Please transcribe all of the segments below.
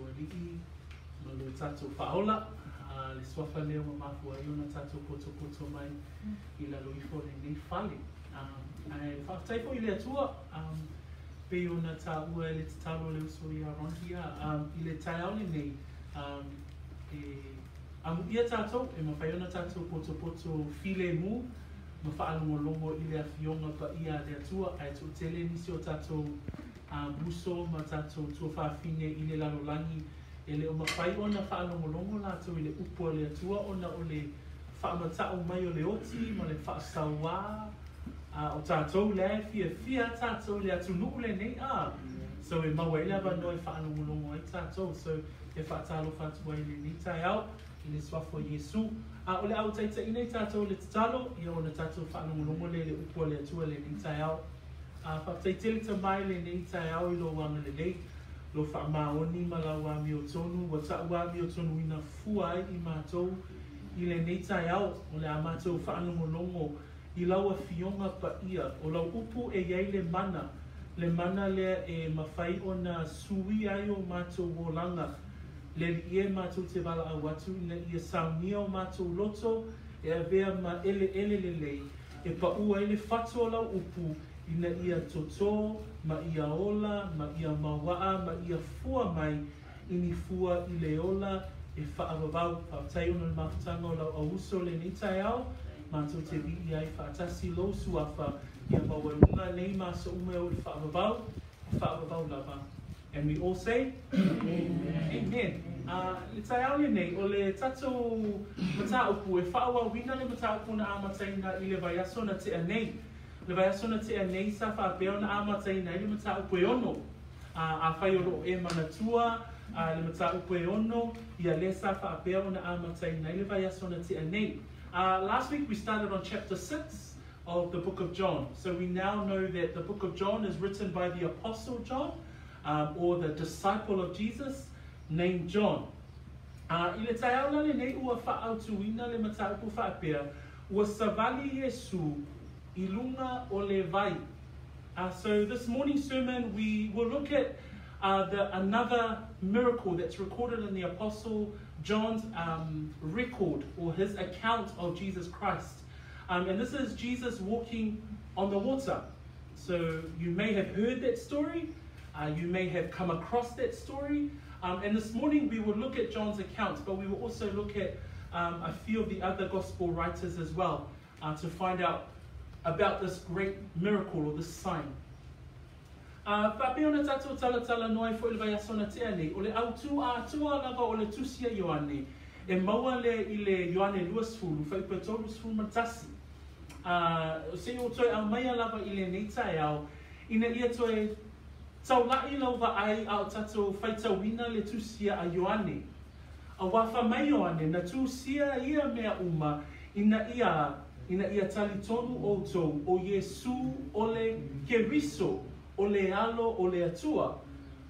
tatou Alii ma lo tatou Faaola, le Suafa lea ua mafua ai ona tatou potopoto mai i lalo ifo o lenei fale. Ae faafetai foi i le Atua, pei ona taua e le tatalo a le uso ia Ron i le taeao lenei, e amuia tatou e mafai ona tatou potopoto filemu ma faalogologo i le Afioga Paia a le Atua, ae toatele nisi o tatou uso ma tatou tuafafine i le lalolagi e le o mafai ona faalogologo latou i le upu a le Atua ona o le faamata'u mai o le oti ma le faasauā. O tatou la e fiafia tatou i le atunuu lenei, so e maua ai le avanoa e faalogologo ai tatou. So e faatalofa atu ai i lenei taeao i le suafa o Iesu. A o le au taitaiina i tatou i le tatalo, ia ona tatou faalogologo lea i le upu a le Atua i lenei taeao. Faafetai tele Tama i lenei taeao i lou agalelei, lou faamaoni ma lau amiotonu ua ta'u amiotonuina fua ai i matou i lenei taeao. O le a matou faalogologo i lau Afioga Paia, o lau upu e i ai le mana, le mana lea e mafai ona suia ai o matou olaga. Le Alii e, matou te valaau atu ina ia saunia o matou loto e avea ma eleele lelei e paʻu ai le fatu o lau upu, ina ia totō ma ia ola ma ia mauaa ma ia fua mai i ni fua i le ola e faavavau. Faafetai ona o le mafutaga o lau auuso lenei taeao, matou te viia ai faatasi lou suafa, ia maualuga nei ma aso uma e oo i le faavavau, faavavau lava. And we all say, Amen. Amen. Le taeao lenei, o le tatou mataupu e faaauauina le mataupu na amataina i le vaiaso na tea nei. Le vaiaso na tea nei sa faapea ona amataina ai le mataupu e 6. Afai o loo e manatua le mataupu e 6, ia lea sa faapea ona amataina ai le vaiaso na tea nei. Last week we started on chapter 6 of the book of John. So we now know that the book of John is written by the Apostle John, or the disciple of Jesus, named John. I le taeao la lenei ua faaautuina le mataupu faapea, ua savali Iesu i luga o le vai. So this morning's sermon we will look at the another miracle that's recorded in the Apostle John's record, or his account of Jesus Christ. And this is Jesus walking on the water. So you may have heard that story, you may have come across that story. And this morning we will look at John's account, but we will also look at a few of the other gospel writers as well, to find out about this great miracle or this sign. Faapea ona tatou talatalanoa ai foi i le vaiaso na tea nei, o le autū atoa lava o le tusi a Ioane, e maua lea i le Ioane 20, fuaiupu e 31. Se i ou toe aumaia lava i lenei taeao, ina ia toe taula'i lau vaai a o tatou faitauina le tusia a Ioane. Auā fai mai Ioane, na tusia ia mea uma ina ia talitonu outou o Iesu o le Keriso, o le Alo o le Atua.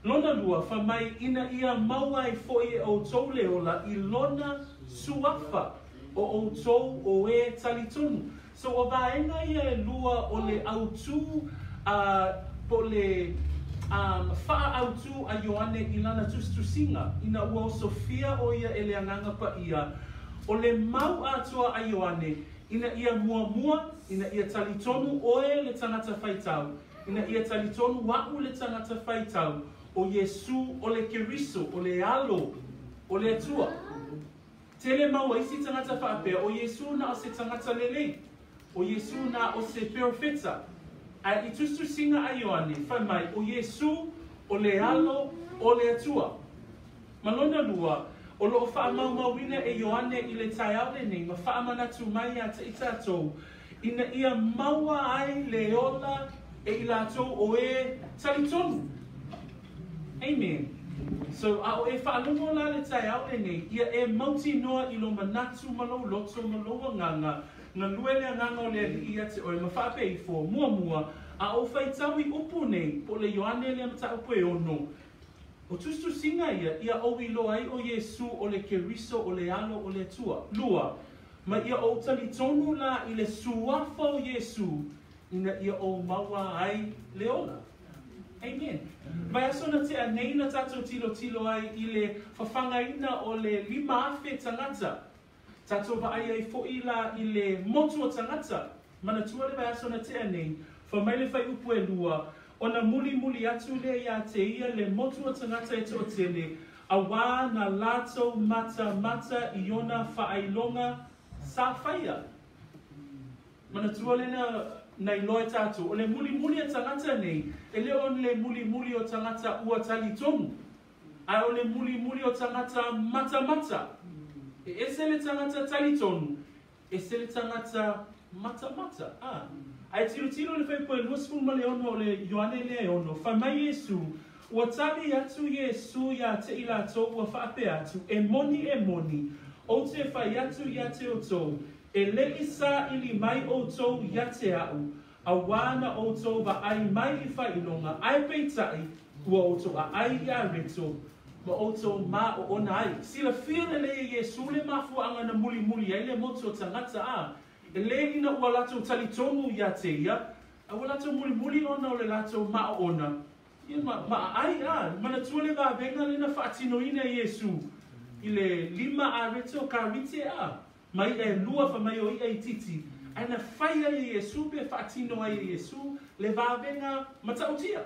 Lona lua, fai mai ina ia maua ai foi e outou le ola i lona suafa, o outou o e talitonu. So o vaega ia e lua o le autū, po o le faaautu a Ioane i lana tusitusiga ina ua osofia o ia e le Agaga Paia, o le mau atoa a Ioane ina ia muamua, ina ia talitonu oe le tagata faitau, ina ia talitonu a'u le tagata faitau, o Iesu o le Keriso, o le Alo o le Atua. Tele maua isi tagata faapea o Iesu na o se tagata lelei, o Iesu na o se perofeta. Ae i tusitusiga a Ioane, fai mai o Iesu o le Alo o le Atua. Ma lona lua, o loo faamaumauina e Ioane i le taeao lenei ma faamanatu mai ia te i tatou, ina ia maua ai le ola e i latou o e talitonu. Amen. So, a o e faalogo la le taeao lenei, ia e mautinoa i lo manatu ma lou loto ma lou agaga, galue le Agaga o le Alii ia te oe ma faapea ifo, muamua, a o faitau i upu nei, po o le Ioane lea mataupu e 6, o tusitusiga ia, ia ou iloa ai o Iesu o le Keriso, o le Alo o le Atua. Lua, ma ia ou talitonu la i le suafa o Iesu, ina ia ou maua ai le ola. Amen. Vaiaso na tea nei na tatou tilotilo ai i le fafagaina o le 5,000 tagata. Tatou vaai ai foi la i le motu o tagata. Manatua le vaiaso na tea nei, fai mai le fuaiupu e 2, ona mulimuli atu lea iā te ia le motu o tagata e toatele, auā na latou matamata i ona faailoga sa faia. Manatua lena na iloa e tatou, o le mulimuli a tagata nei, e le o le mulimuli o tagata ua talitonu, ae o le mulimuli o tagata matamata. E ese le tagata talitonu, ese le tagata matamata. Ae tilotilo i le fuaiupu e 26 o le Ioane lea e 6, fai mai Iesu, ua tali atu Iesu iā te i latou ua faapea atu, E moni, e moni, ou te fai atu ia te outou, e le i saili mai outou ia te a'u, auā na outou vaai mai i faailoga, ae peitai, ua outou aai i areto, ma outou maoona ai. Silafia lelei e Iesu le mafuaaga na mulimuli ai le motu o tagata a, e le ina ua latou talitonu ia te ia, a ua latou mulimuli ona o le latou maoona, ia ma aai a. Manatua le vavega lea na faatinoina e Iesu i le 5 areto karite a, ma i'a e 2 fai mai o i'a itiiti, ae na fai ai e Iesu pe faatino ai e Iesu le vavega matautia.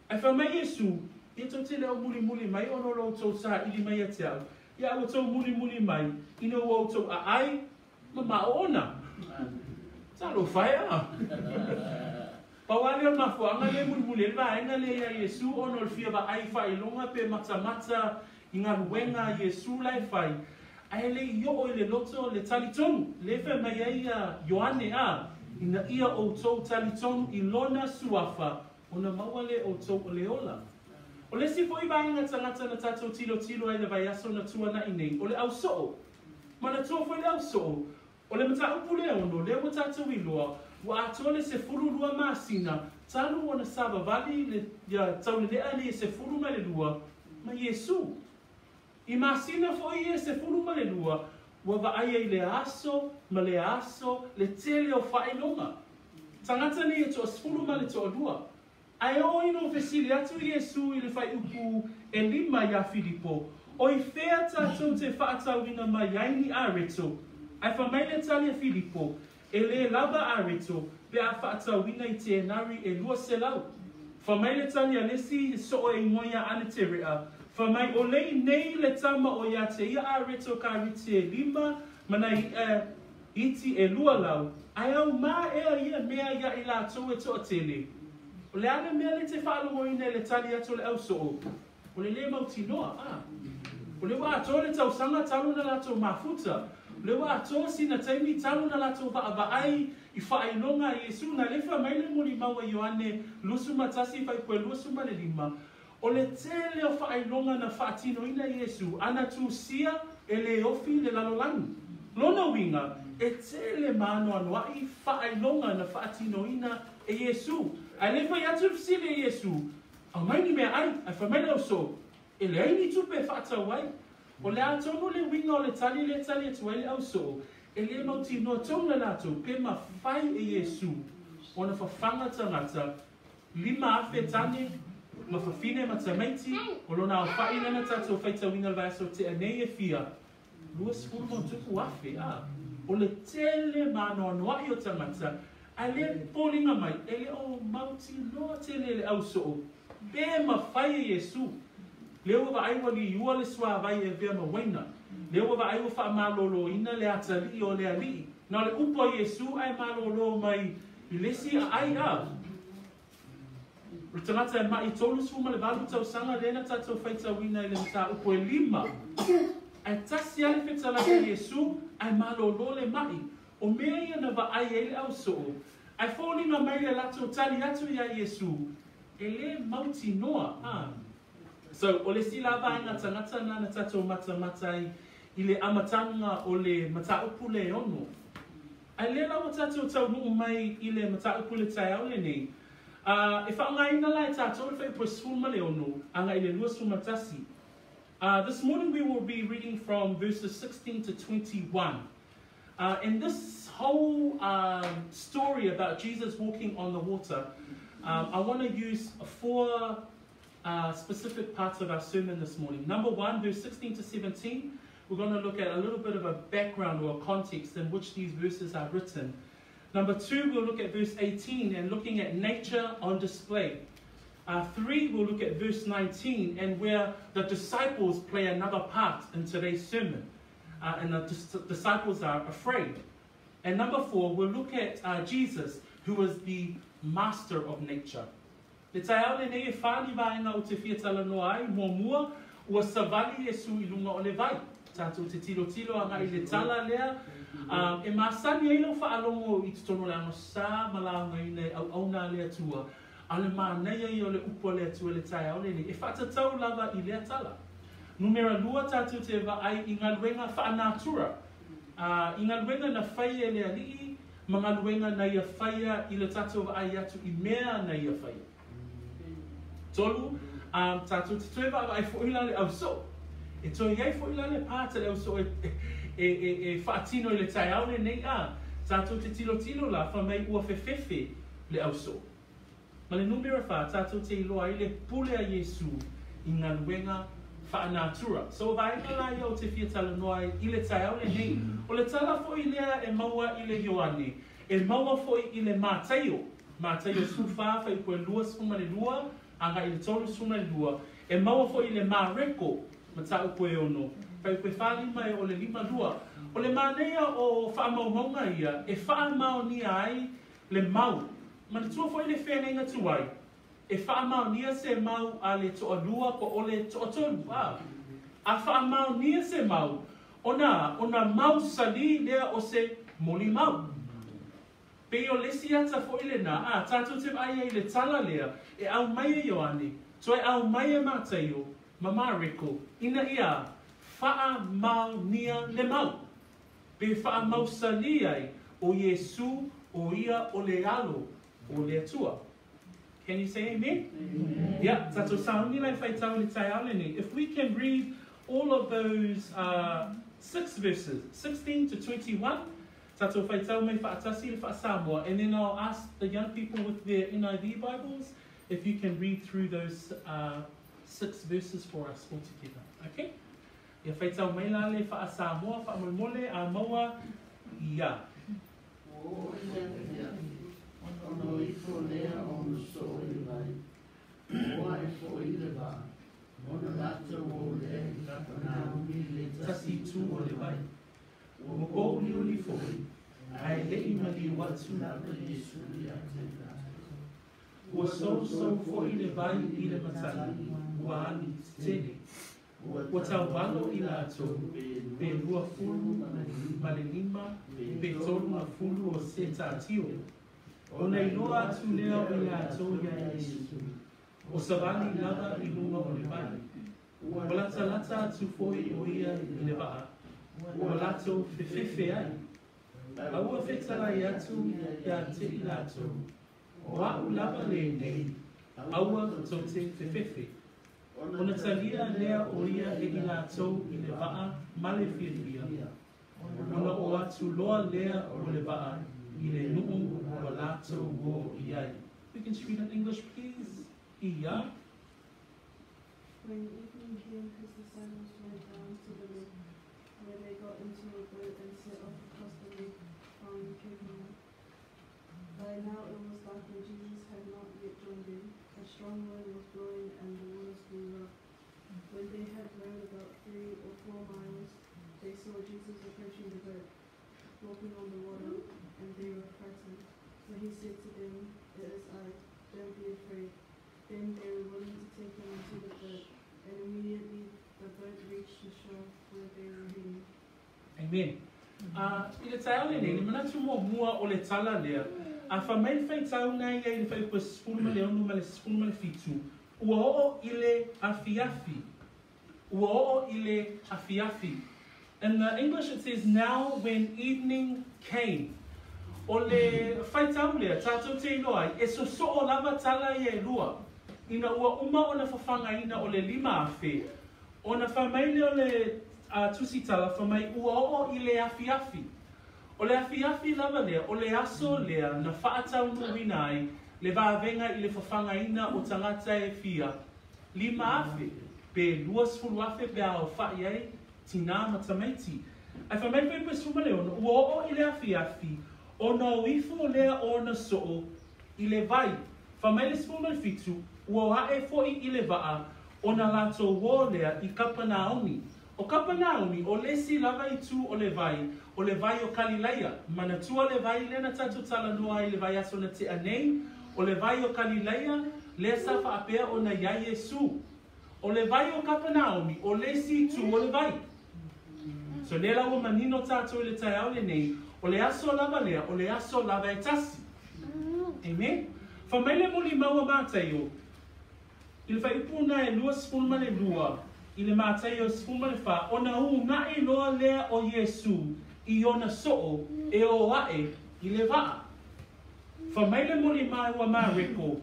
Ae fai mai Iesu, ia tou te le o mulimuli mai ona o lo outou saili mai ia te a'u, ia a ua tou mulimuli mai ina ua outou aai ma maoona. Talofa e a! Pau lava lea o le mafuaaga lea e mulimuli ai le vaega lea ia Iesu ona o le fia vaai i faailoga pe matamata i galuega a Iesu la e fai, ae le i oo i le loto le talitonu, lea e fai mai ai ia Ioane a, ina ia outou talitonu i lona suafa, ona maua lea e outou o le ola. O le isi foi vaega tagata na tatou tilotilo ai i le vaiaso na tuanai nei, o le ausoo. Manatua foi le ausoo, o le mataupu le 6, lea ua tatou iloa, ua atoa le 12 masina talu ona savavali le ia taulelea nei e 12 ma Iesu. I masina foi ia e 12, ua vaai ai lea aso ma lea aso le tele o faailoga. Tagata nei e toa-12. Ae oo ina ua fesili atu Iesu i le fuaiupu e 5 iā Filipo, O i fea tatou te faatauina mai ai ni areto? Ae fai mai le tali a Filipo, E lē lava areto pe a faatauina i tenari e 200. Fai mai le tali a le isi soo e igoa ia Aneterea, fai mai, O le i nei le tama o ia te ia areto karite e 5 ma nai i'a iti e 200, ae aumā ea ia mea iā i latou e toatele? O le a le mea lea e te faalogoina i le tali atu o le ausoo? O le lē mautinoa, a. O lea ua atoa le tausaga talu ona latou mafuta. O lea ua atoa sina taimi talu ona latou vaavaai i faailoga a Iesu. Na lefa mai le molimau a Ioane 21 fuaiupu 25, o le tele o faailoga na faatinoina e Iesu, a na tusia e lē ofi le lalolagi. Lona uiga, e tele ma anoanoai faailoga na faatinoina e Iesu. Ae le fai atu le fesili a Iesu, Aumai ni meaai, ae fai mai le ausoo, E leai ni tupe e faatau ai. O le a tonu le uiga o le tali lea e tali atu ai le ausoo, e lē mautinoa tonu e latou pe mafai e Iesu ona fafaga tagata 5,000 tane ma fafine ma tamaiti, o lona aofa'i lea na tatou faitauina i le vaiaso tea nei e fia 20 ma ona tupu afe, a. O le tele ma anoanoai o tagata, ae le foliga mai, e le o mautinoa tele e le ausoo pe mafai e Iesu. Lea ua vaai ua liua le suavai e avea ma uaina. Lea ua vaai ua faamaloloina le atalii o le alii. Na o le upu a Iesu ae malolo mai i le isi aai, a. O le tagata e ma'i 38 tausaga lea na tatou faitauina i le mataupu e 5, ae tasi lava le fetalai a Iesu ae malolo le ma'i. O mea ia na vaai ai le ausoo, ae foliga mai le latou tali atu iā Iesu, e lē mautinoa, a. So, o le isi la vaega tagata na na tatou matamata ai i le amataga o le mataupu le 6. Ae lea la ua tatou taunuu mai i le mataupu i le taeao lenei, a e faaaogaina la e tatou le fuaiupu e 16 agai i le 21. This morning we will be reading from verses 16 to 21. And this whole story about Jesus walking on the water I want to use four specific parts of our sermon this morning. Number 1, verse 16 to 17, we're going to look at a little bit of a background or a context in which these verses are written. Number 2, we'll look at verse 18 and looking at nature on display. 3, we'll look at verse 19 and where the disciples play another part in today's sermon. And the disciples are afraid. And number 4, we'll look at Jesus, who is the master of nature. Le taeao lenei e whāni vaenga o te fia talanoa ai, mua mua, ua savali Iesu i lunga o le vai. Tātou te tilo tilo anga i le tala lea. E masani ai lau whaalongo i te tono le ango sa malaunga i nei au au nā le atua. A le māneia i o le upua le atua le taeao lenei. E whaatatau lava i lea tala. Numera 2 tātou te vaai i ngaluenga whaanatura. I ngaluenga na whaia le alii, ma ngaluenga na ia whaia i le tātou vaai atu i mea na ia whaia. 3, tātou te toe vaai foila le au so. E toe iai foila le pāta le au so e whaatino i le taeao lenei a. Tātou te tilo tilo la whamai ua whewhewhe le au so. Ma le numera 4, tātou te iloa i le pule a Iesu i ngaluenga whaanatura. So vaenga la ia o te fia talanoa i le taeao lenei. O le tala foi lea e maua i le Ioane, e maua foi i le Mataio. Mataio 14, whai 22, anga i le 32, e maua foi i le Mareko, matau koe ono, whai koe whalima e o le 52. O le māneia o whaamaumaunga ia, e whaamaunia ai le mau. Manatua foi le whenenga tuai, e whaamaunia se mau a le toa lua ko o le toa tolu. A whaamaunia se mau, ona mau sali lea o se moli mau. Pe o lesi ata fo ile nā, a tātou te vai i le tala lea, e au mai e Ioane, toe au mai e Mataio, ma Mareko, ina ia, whaamaunia le mau. Pe whaamausali ai o Iesu o ia o le alo o le Atua. Can you say amen? Amen. Yeah, tātou sauni lai whaitau le taeao lenei. If we can read all of those 6 verses, 16 to 21, tātou whaitau mai whaatasi le whaasamoa, and then I'll ask the young people with their NIV Bibles if you can read through those 6 verses for us all together. Okay? Ia whaitau mai la le whaasamoa, whaamoemole, a maua, ia. Ono ifo lea ono so i vai, oa e fo i le vā, ona lata o lea i kapanaumi le tasi tu o le vai. Ua moko uli uli foi, ae lei mali watu lava Iesu i a te lātou. Ua sousou foi le vai i le matagi, ua ani tele. Ua taualo i lātou, pe 25 ma le 5, pe 30 o se tātio. O nei loa atu lea o lātou ia Iesu. O savali lava i lunga o le vai. Ua latalata atu foi o ia i le vaa. Ua lātou fefefe ai. A ua fetalai atu ia te i lātou. O au lava le nei, aua tou te fefefe. Ona talia lea o ia e i lātou i le vaa ma le fiafia. Ona o atu loa lea o le vaa i le nuu ua lātou o i ai. We can read in English, please. Ia. When evening came, his disciples went down to the lake, where they got into a boat and set off across the lake from Capernaum. By now it was dark and Jesus had not yet joined them. A strong wind was blowing and the waters grew rough. When they had rowed about 3 or 4 miles, they saw Jesus approaching the boat, walking on the water, and they were frightened. But he said to them, "It is I, don't be afraid." Then they were willing to take him into the boat, and immediately the boat reached the shore where they were heading. Amen. I le taeao lenei, le manatu mua mua o le tala lea, a whamai le whaitau ngai ia i le whaipua 16 ma le 17, ua oo i le afiafi. Ua oo i le afiafi. In the English it says, now when evening came. O le whaitau lea, tātou te iloa, e sosoo lava tala ia e lua. Ina ua uma o na whawhangaina o le 5,000, o na whamai lea o le tusitala, whamai ua oo i le afiafi. O le afiafi lava lea, o le aso lea, na whaatau nuina ai, Le vavega i le fafagaina o tagata e fia? 5,000 pe 20,000 pe a aofa'i ai tinā ma tamaiti. Ae fai mai le fuaiupu e 16, ua oo i le afiafi, ona o ifo lea o ona soo i le vai. Fai mai le 17, ua ae foi i le vaa, ona latou o lea i Kapanaumi. O Kapanaumi, o le isi lava itu o le vai, o le vai o Kalilaia. Manatua le vai lea na tatou talanoa ai i le vaiaso na tea nei? O le vai o Kalilaia, lea sa faapea ona i ai Iesu. O le vai o Kapanaumi, o le isi itu o le vai. So lea la ua manino tatou i le taeao lenei, o le aso lava lea, o le aso lava e tasi. Amen. Fai mai le molimau a Mataio, i le fuaiupu lena e 22, i le Mataio 14, ona unaʻi loa lea o Iesu i ona soo e o aʻe i le vaa. Fai mai le molimau a Mareko,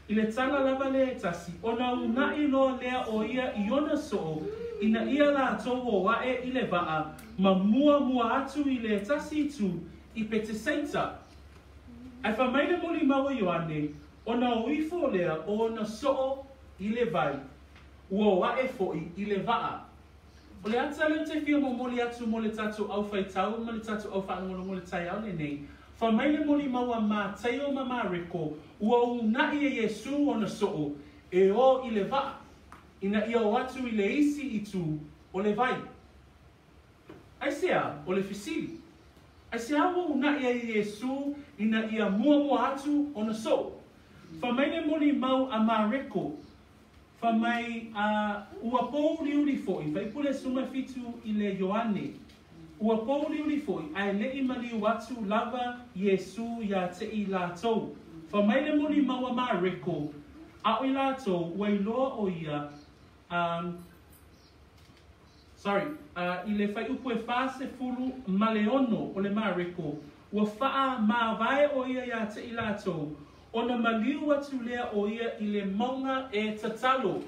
i le tala lava lea e tasi, ona unaʻi loa lea o ia i ona soo ina ia latou o aʻe i le vaa ma muamua atu i le tasi itu i Petesaita. Ae fai mai le molimau a Ioane, ona o ifo lea o ona soo i le vai, ua o aʻe foi i le vaa. O le ata lea ou te fia momoli atu mo le tatou au faitau ma le tatou au faalogologo i le taeao lenei, fai mai le molimau a Mataio ma Mareko, ua unaʻi e Iesu ona soo e o i le vaa, ina ia o atu i le isi itu o le vai. Aisea? O le fesili. Aisea ua unaʻi ai e Iesu ina ia muamua atu ona soo? Fai mai le molimau a Mareko, fai mai, a ua pōuliuli foi, fuaiupu lea 17 i le Ioane, ua pōuliuli foi, ae le i maliu atu lava Iesu iā te i latou. Fai mai le molimau a Mareko, a o i latou ua iloa o ia, a, sorry, a, i le fuaiupu e 46 o le Mareko, ua faamavae o ia iā te i latou, ona maliu atu lea o ia i le mauga e tatalo.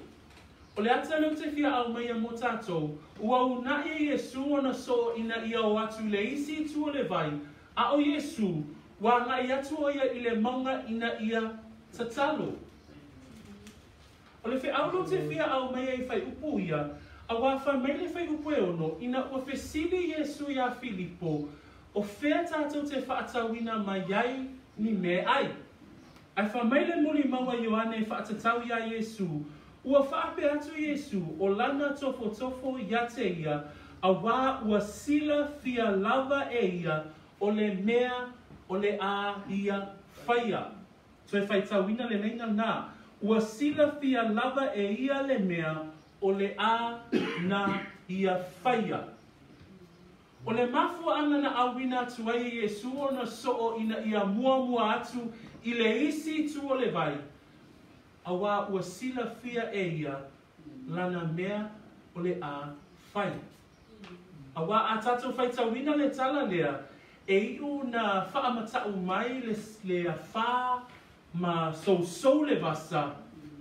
O le ata lea ou te fia aumaia mo tatou, ua unaʻi e Iesu ona soo ina ia o atu i le isi itu o le vai, a o Iesu, ua agai atu o ia i le mauga ina ia tatalo. O le feau lea ou te fia aumaia i fuaiupu ia, auā fai mai le fuaiupu e 6, ina ua fesili Iesu iā Filipo, O fea tatou te faatauina mai ai ni meaai? Ae fai mai le molimau a Ioane e faatatau iā Iesu, ua faapea atu Iesu, o lana tofotofo ia te ia, auā ua silafia lava e ia o le mea o le a ia faia. Toe faitauina le laina lena, ua silafia lava e ia le mea o le a na ia faia. O le mafuaaga na auina atu ai e Iesu ona soo ina ia muamua atu i le isi itu o le vai, auā ua silafia e ia lana mea o le a fai. Auā a tatou faitauina le tala lea, e iu na faamataʻu mai le le afā ma sousou le vasa,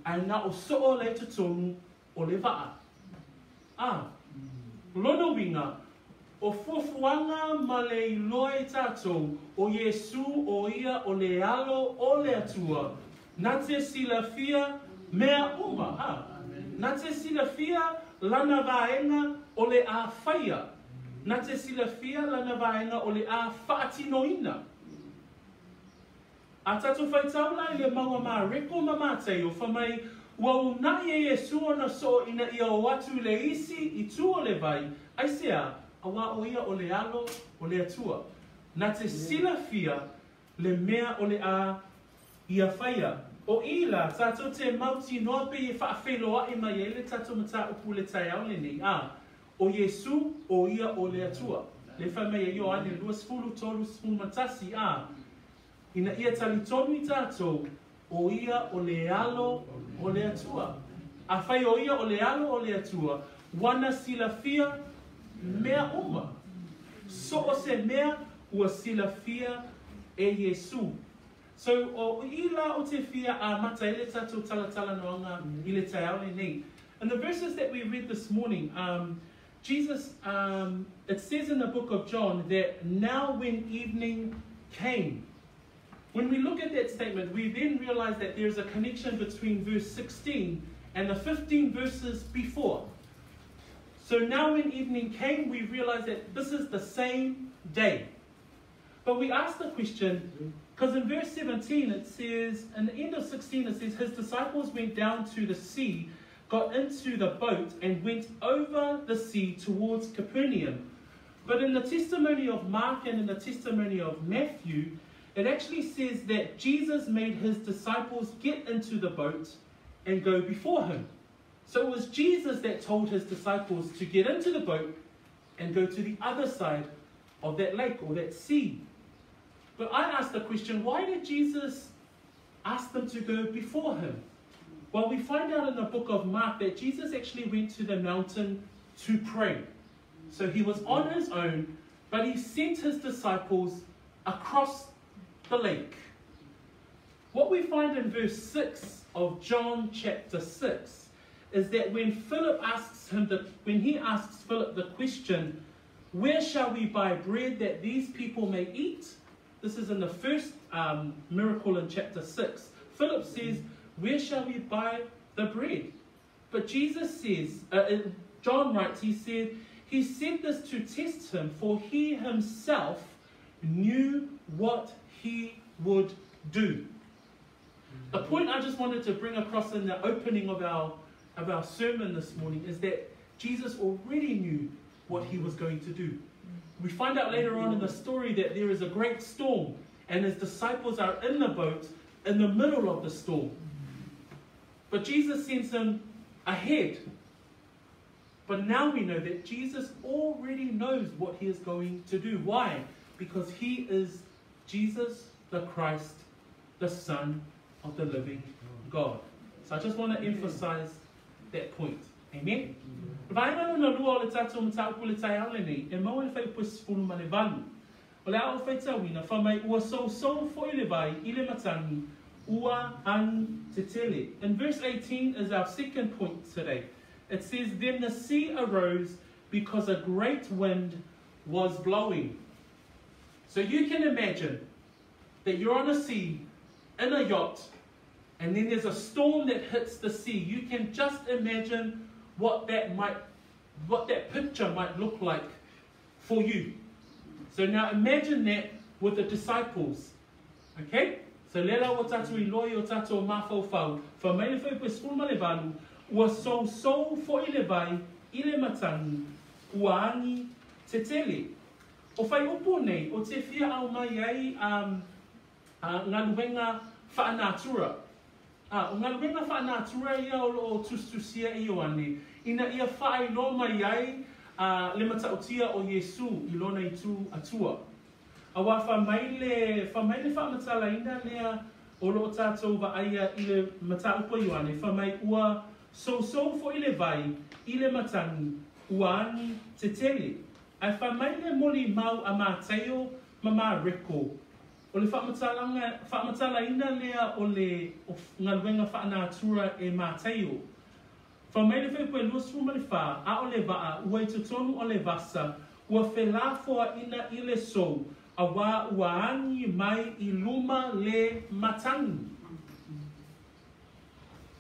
ae na o soo la i totonu o le vaa. A, lona uiga, o fuafuaga ma le iloa e tatou, o Iesu o ia o le Alo o le Atua, na te silafia mea uma, a, na te silafia lana vaega o le a faia, na te silafia lana vaega o le a faatinoina. A tatou faitau la i le mau a Mareko ma Mataio, fai mai, ua unaʻi e Iesu ona soo ina ia o atu i le isi itu o le vai, aisea? Auā o ia o le Alo o le Atua, na te silafia le mea o le a ia faia. O i la, tatou te mautinoa pei e faafeiloaʻi mai ai le tatou mataupu i le taeao lenei, a, o Iesu, o ia o le Atua. Lea fai mai e Ioane 20, 31, a, ina ia talitonu i tatou, o ia o le Alo o le Atua. Afai o ia o le Alo o le Atua, ua na silafia mea uma. So o se mea ua silafia e Iesu. So, o i la ou te fia amata ai le tatou talatalanoaga i le taeao lenei. In the verses that we read this morning, Jesus, it says in the book of John that now when evening came. When we look at that statement, we then realize that there's a connection between verse 16 and the 15 verses before. So now when evening came, we realize that this is the same day. But we ask the question, because in verse 17 it says, in the end of 16 it says, his disciples went down to the sea, got into the boat, and went over the sea towards Capernaum. But in the testimony of Mark and in the testimony of Matthew, it actually says that Jesus made his disciples get into the boat and go before him. So it was Jesus that told his disciples to get into the boat and go to the other side of that lake or that sea. But I asked the question, why did Jesus ask them to go before him? Well, we find out in the book of Mark that Jesus actually went to the mountain to pray. So he was on his own, but he sent his disciples across the lake. What we find in verse 6 of John chapter 6 is that when Philip asks him, when he asks Philip the question, where shall we buy bread that these people may eat? This is in the first miracle in chapter 6. Philip says, where shall we buy the bread? But Jesus says, John writes, he said, he said this to test him, for he himself knew what he would do. The point I just wanted to bring across in the opening of our sermon this morning is that Jesus already knew what he was going to do. We find out later on in the story that there is a great storm and his disciples are in the boat in the middle of the storm. But Jesus sends them ahead. But now we know that Jesus already knows what he is going to do. Why? Because he is Jesus the Christ, the Son of the living God. So I just want to emphasize that point. Amen? Vaenga lona lua o le tātou mataupu le taeao lenei, e maua le whaipu sefulu ma le valu. O le ao whaitauina, wha mai ua sousou fo'i le vai i le matangi, ua angi tetele. In verse 18 is our second point today. It says, then the sea arose because a great wind was blowing. So you can imagine that you're on a sea, in a yacht, and then there's a storm that hits the sea. You can just imagine what that picture might look like for you. So now imagine that with the disciples. Okay? So lela o tātou i loa i o tātou mawhauwhau, wha mai le whaipu e sefulu ma le valu, ua sousou fo'i le vai i le matangi, ua angi tetele. O whai upu nei, o te fia au mai ai ngaluenga whaanatura. O ngaluenga whaanatura ia o loo tustusia i Ioane, ina ia whaai mai ai le matautia o Yesu i lona i tū atua. Awa wha mai le whaamatala ina lea o loo tātou vaaia i le mataupa Ioane, wha mai ua sousou fo'i le vai i le matangi, ua angi tetele. Ai wha mai le moli mau a Māteio ma mā reko. O le whaamatala ina lea o le ngaluenga whaanatura e Māteio. Wha mai le whaipu e luasu ma le wha, a o le vaa, ua i totonu o le vasa, ua whelafoa ina i le sou, a wā ua angi mai i luma le matangi.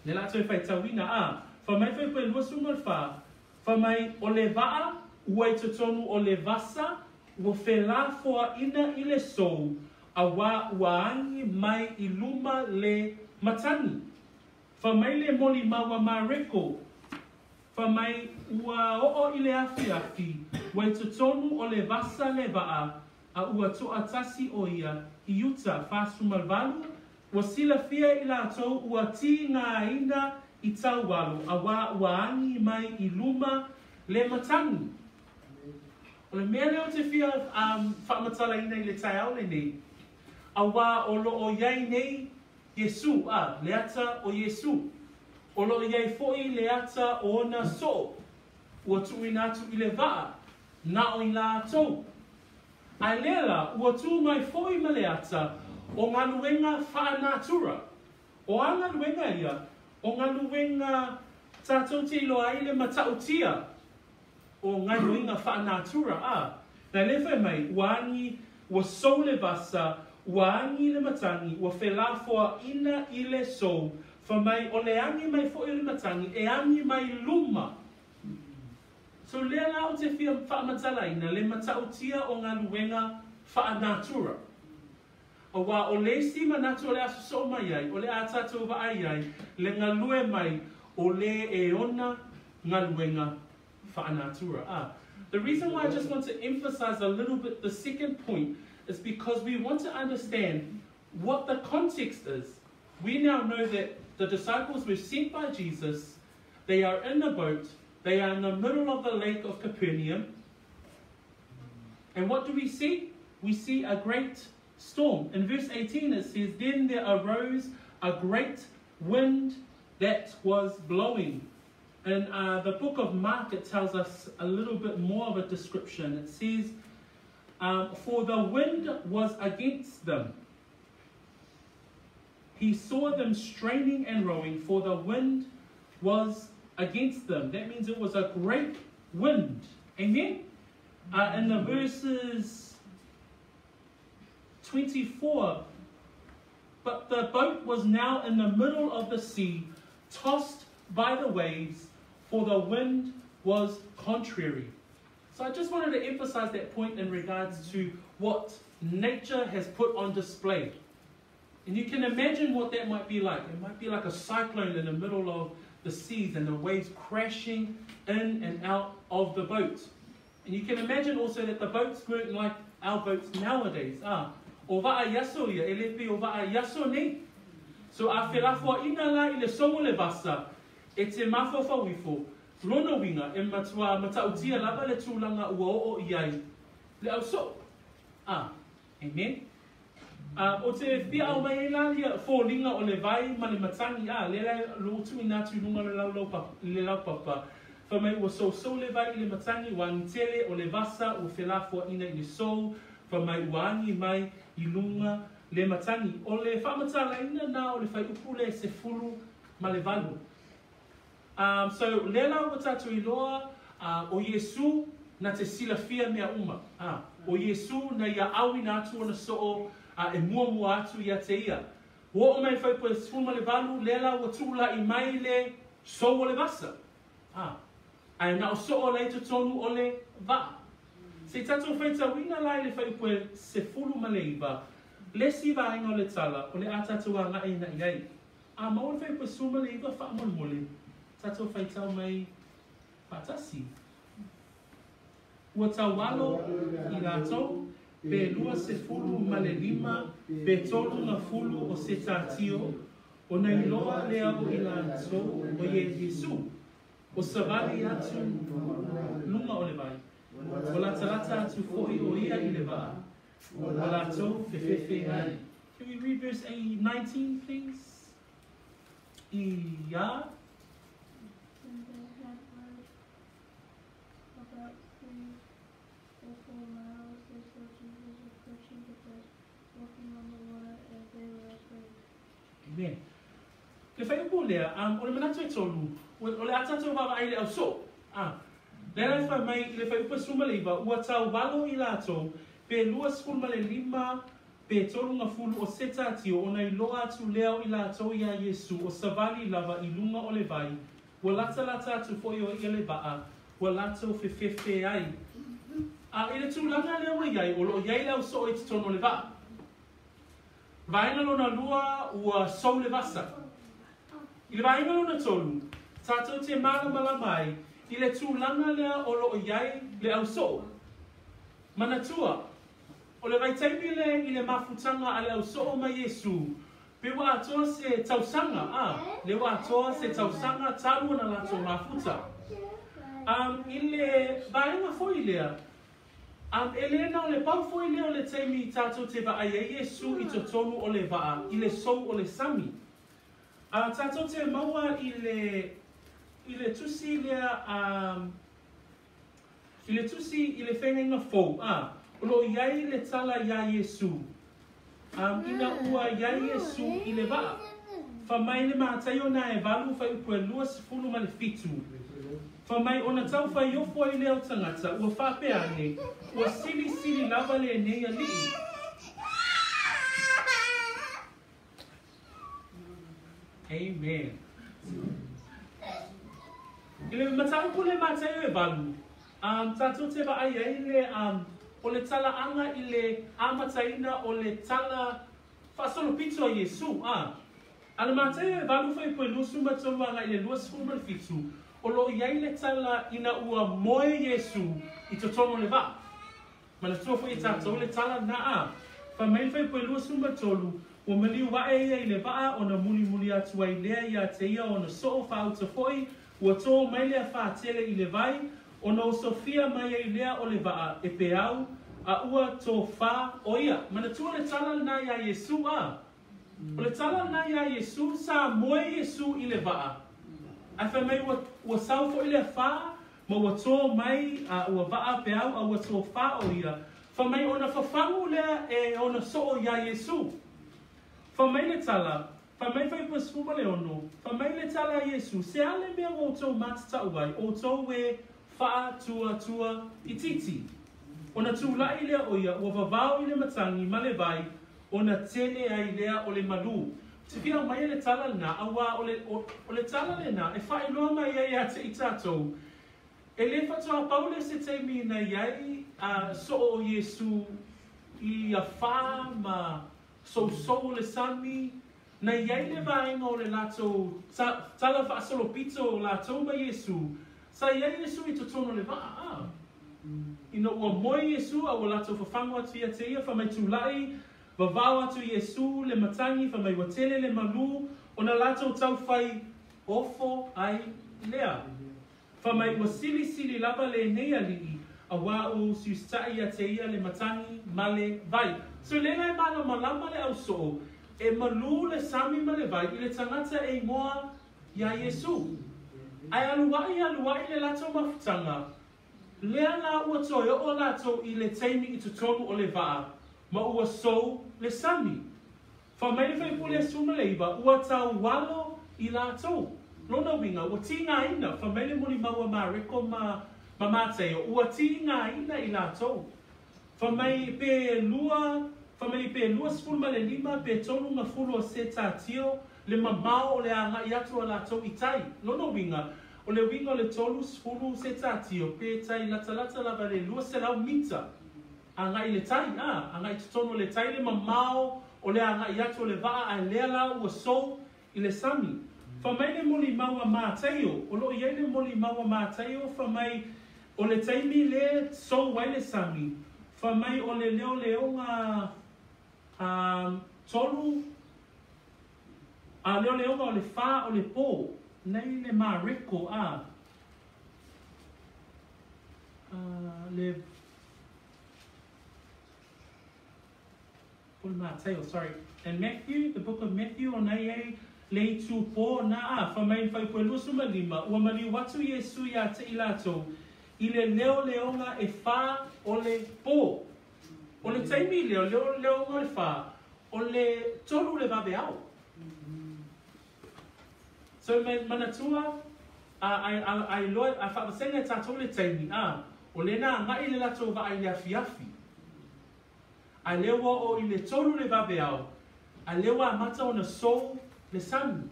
Le lātou e whaitauina a, wha mai whaipu e luasu ma le wha, wha mai o le vaa, ua i totonu o le vasa, ua whelafoa ina i le sou, a wā ua angi mai i luma le matangi. Wha mai le moli maua mā reko, wha mai ua oo i le afi afi, ua i totonu o le vasa le vaa, a ua toa tasi o ia, i uta whasumalvalu, ua silafia i lātou ua ti ngā ina i tauwalu, a wā ua angi mai i luma le matangi. O le mea leo te fia whaamatala ina i le taeao lenei, a wā o loo iai nei Yesu, a le ata o Yesu. O loo iai fo'i le ata o ona so, ua tuuina atu i le vaa, na o i lātou. Ai lela, ua tū mai fo'i ma le ata o ngaluenga whaanatura. O a ngaluenga ia, o ngaluenga tātou te iloa ai le matautia o ngaluenga whaanatura. A, nā le whai mai, ua angi, ua sou le vasa, Ua agi le matagi, ua felafoaʻina i le sou, fai mai o le agi mai foʻi o le matagi, e agi mai luma. So lea la ou te fia faamatalaina le matautia o galuega faanatura. Auā o le isi manatu o le a sosoo mai ai, o le a tatou vaai ai le galue mai o le e ona galuega faanatura. Ah, the reason why I just want to emphasize a little bit the second point is because we want to understand what the context is. We now know that the disciples were sent by Jesus, they are in a boat, they are in the middle of the lake of Capernaum. And what do we see? We see a great storm. In verse 18 it says, Then there arose a great wind that was blowing. In the book of Mark, it tells us a little bit more of a description. It says, For the wind was against them. He saw them straining and rowing, for the wind was against them. That means it was a great wind. Amen? In the verses 24, but the boat was now in the middle of the sea, tossed by the waves, for the wind was contrary. So I just wanted to emphasize that point in regards to what nature has put on display. And you can imagine what that might be like. It might be like a cyclone in the middle of the seas and the waves crashing in and out of the boat. And you can imagine also that the boats weren't like our boats nowadays. Ah, o vaa iaso ia, e le pei o vaa iaso nei. So a felafoaʻina la i le sou o le vasa, e te mafaufau ifo, lona uiga e matua matautia lava le tulaga ua oo i ai le ausoo. Ah, amen. Ah, ou te fia aumai ai la ia foliga o le vai ma le matagi, ah, lea la lou tuuina atu i luga o le laulau papa, le laupapa, fai mai ua sousou le vai i le matagi, ua agi tele o le vasa ua felafoaʻina i le sou, fai mai ua agi mai i luga le matagi. O le faamatalaina na o le fuaiupu lea e 18. Um, so, lea la ua tatou iloa, uh, o Iesū na te silafia mea uma. Ah, o Iesū na ia auina atu ona soo uh, e muamua atu ia te ia. Ua oo mai le fuaiupu e 18, lea la ua tuulaʻi mai le sou o le vasa. Ah, ae na o soo la i totonu o le vaa. Se i tatou faitauina la i le fuaiupu e 19, le isi vaega o le tala o le a tatou agaʻi ina i ai. A maua le fuaiupu e 19 faamolemole, tatou faitau mai faatasi. Ua taualo i latou pe 25 pe 30 o se tatio, ona iloa lea o i latou o ia Iesu, o savali atu luga o le vai, ua latalata atu foi o ia i le vaa, ua latou fefefe ai. Can we read verse 19, please? Ia. When they had rowed about 3 or 4 miles, they saw Jesus approaching the boat, walking on the water, and they were afraid. Amen. Le fuaiupu lea, um, o le manatu e tolu, o le a tatou vaavaai i le ausoo. Ah, lea la e fai mai i le fuaiupu e 19, ua taualo i latou, pe 25 pe 30 o se tatio ona iloa atu lea o i latou iā Iesu o savali lava i luga o le vai, ua latalata atu foi o ia le vaa, ua latou fefefe ai. A i le tulaga lea ua i ai, o lo o i ai le ausoo i totonu o le vaa. Vaega lona lua, ua sou le vasa. I le vaega lona tolu, tatou te malamalama ai i le tulaga lea o lo o i ai le ausoo. Manatua, o le vaitaimi lea i le mafutaga a le ausoo ma Iesu, pe ua atoa se tausaga, a, le ua atoa se tausaga talu ona latou mafuta. A, i le vaega foi lea, a, e le na o le pau foi lea o le taimi tatou te vaai ai Iesu i totonu o le vaa i le sou o le sami. A, tatou te maua i le, i le tusi lea a, I le tusi i le Feagaiga Fou, a, o lo o i ai le tala iā Iesū, a, ina ua i ai Iesū i le vaa, fa mai le Mataio na e valu fuaiupu e 27, fa mai ona tau faiofo ai lea o tagata, ua faapea ane, ua silisili lava lenei alii. Amen. I le mataupu le Mataio e 8, tatou te vaai ai le, o le talaaga i le amataina o le tala faasolopito a Iesu. A. A le Mataio e 8 fuaiupu e 23 agai i le 27, o lo o i ai le tala ina ua moe Iesu i totonu o le vaa. Manatua foi e tatou le tala lena a. Fai mai le fuaiupu e 23, Ua maliu ae ia i le vaa ona mulimuli atu ai lea ia te ia ona soo faauta foi, ua tō mai le afā tele i le vai, ona osofia mai ai lea o le vaa e peau, a ua tofā o ia. Manatua le tala lena iā Iesu a. O le tala lena iā Iesu, sa moe Iesu i le vaa, ae fai mai ua, ua sau foi le afā, ma ua tō mai a ua vaa peau a ua tofā o ia, Fai mai ona fafagu lea e ona soo iā Iesu. Fai mai le tala, fai mai fuaiupu e 16, fai mai le tala a Iesu, Se a le mea ua outou matatau ai, outou e faatuatua itiiti? Ona tulai lea o ia, ua vavao i le matagi ma le vai, ona tele ai lea o le malū. Te fia aumaia le tala lena, auā o le, o, o le tala lena e faailoa mai ai ia te i tatou, E le faatoa pau lea se taimi na i ai a soo o Iesu i afā ma sousou o le sami, na i ai le vaega o le latou tala faasolopito o latou ma Iesu, sa i ai Iesu i totonu o le vaa, a. Ina ua moe Iesu a ua latou fafagu atu ia te ia, fai mai tulai, vavao atu Iesu le matagi, fai mai ua tele le malū, ona latou tau fai ofo ai lea. Fai mai ua silisili lava lenei alii, auā ua usiusitai ia te ia le matagi ma le vai. So lea la e malamalama le ausoo, e malū le sami ma le vai i le tagata e igoa iā Iesu. Ae aluaʻi aluaʻi le latou mafutaga, lea la ua toe oo latou i le taimi i totonu o le vaa, ma ua sou le sami. Fai mai le faipule 19, ua taualo i latou. Lona uiga, ua tigaina, fai mai le molimau a Mareko ma ma Mataio, ua tigaina i latou. Fai mai pe lua, fai mai pe 25 pe 30 o se tatio le mamao o le agai atu a latou i tai. Lona uiga, o le uiga o le 30 se tatio pe tai latalata lava i le 200 mita. Agai i le tai, a, agai i totonu o le tai le mamao o le agai atu o le vaa ae lea la ua sou i le sami. Fai mai le molimau a Mataio, o lo o i ai le molimau a Mataio, fai mai o le taimi le sou ai le sami, fai mai o le leoleoga a tolu, a leoleoga o le fa o le po, nei le Mareko, a, a le Po le Mataio, sorry. And Matthew, the book of Matthew, ona i ai le itu pō na a, fai mai le fuaiupu e 25, ua maliu atu Iesu iā te i latou, i le leoleoga e fā o le pō. O le taimi lea, o le leoleoga o le fā, o le tolu le vaveao. So manatua, a, a, a, a iloa, a faavasega e tatou le taimi, a, o lena agai le latou vaa i le afiafi. A lea ua oo i le tolu le vaveao, a lea ua amata ona sou le sami.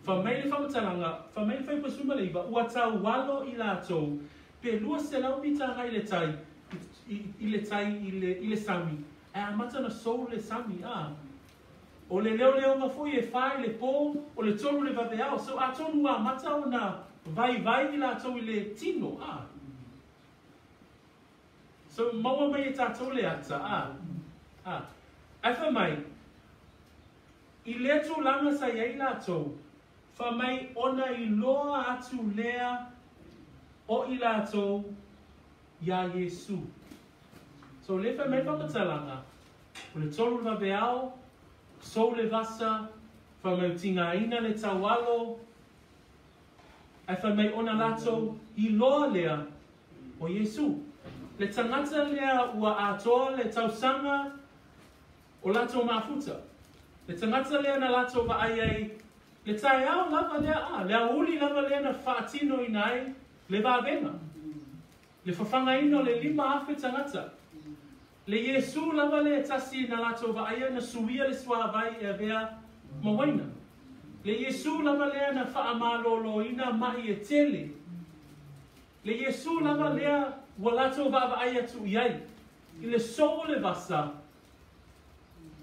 Fai mai le faamatalaga, fai mai le fuaiupu 19, ua taualo i latou pe 200 mita agai i le tai, i, i le tai i le, i le sami, ae amata ona sou le sami, a. O le leoleoga foi e fā i le pō, o le tolu le vaveao. So atonu ua amata ona vaivai i latou i le tino, a. So maua mai e tatou le ata, a, a. Ae fai mai, i lea tulaga sa i ai latou, fai mai ona iloa atu lea o i latou iā Iesu. So lea fai mai le faamatalaga, o le tolu le vaveao, sou le vasa, fai mai tigaina le taualo, Ae fai mai ona latou iloa lea o Iesu. Le tagata lea ua atoa le tausaga o latou mafuta. Le tagata lea na latou vaai ai le taeao lava lea a, le aoauli lava lea na faatinoina ai le vavega. Le fafagaina o le 5,000 tagata. Le Iesu lava lea e tasi na latou vaaia na suia le suavai e avea ma uaina. Le Iesu lava lea na faamalōlōina maʻi e tele. Le Iesu lava lea ua latou vaavaai atu i ai i le sou o le vasa.